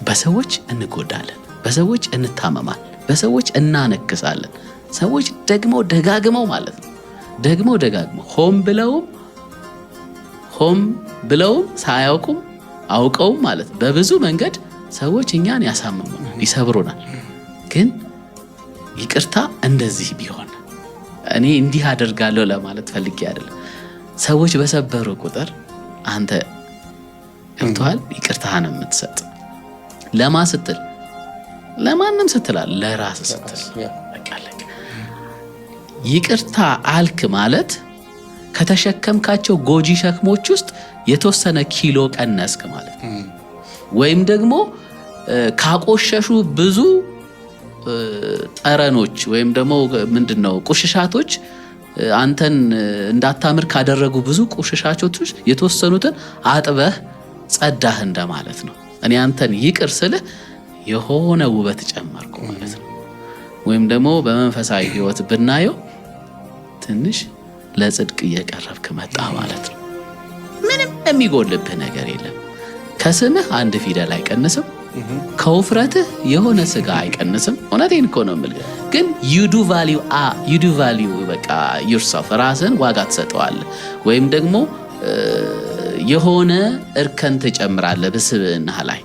በሰዎች እንጎዳለን፣ በሰዎች እንታመማል፣ በሰዎች እናነክሳለን። ሰዎች ደግሞ ደጋግመው ማለት ነው፣ ደግሞ ደጋግመው ሆን ብለውም ሳያውቁም አውቀውም ማለት ነው፣ በብዙ መንገድ ሰዎች እኛን ያሳምሙናል፣ ይሰብሩናል። ግን ይቅርታ እንደዚህ ቢሆን እኔ እንዲህ አደርጋለሁ ለማለት ፈልጌ አይደለም። ሰዎች በሰበሩ ቁጥር አንተ ገብቶሃል፣ ይቅርታህን የምትሰጥ ለማ ስትል፣ ለማንም ስትላል ለራስ ስትል በቃ አለቀ። ይቅርታ አልክ ማለት ከተሸከምካቸው ጎጂ ሸክሞች ውስጥ የተወሰነ ኪሎ ቀነስክ ማለት ነው። ወይም ደግሞ ካቆሸሹ ብዙ ጠረኖች ወይም ደግሞ ምንድን ነው ቁሽሻቶች፣ አንተን እንዳታምር ካደረጉ ብዙ ቁሽሻቾች ውስጥ የተወሰኑትን አጥበህ ጸዳህ እንደማለት ነው። እኔ አንተን ይቅር ስልህ የሆነ ውበት ጨመርኩ ማለት ነው። ወይም ደግሞ በመንፈሳዊ ሕይወት ብናየው ትንሽ ለጽድቅ እየቀረብክ መጣ ማለት ነው። ምንም የሚጎልብህ ነገር የለም። ከስምህ አንድ ፊደል አይቀንስም። ከውፍረትህ የሆነ ስጋ አይቀንስም። እውነቴን እኮ ነው የምልህ። ግን you do value በቃ yourself፣ ራስህን ዋጋ ትሰጠዋለህ፣ ወይም ደግሞ የሆነ እርከን ትጨምራለህ በስብዕናህ ላይ።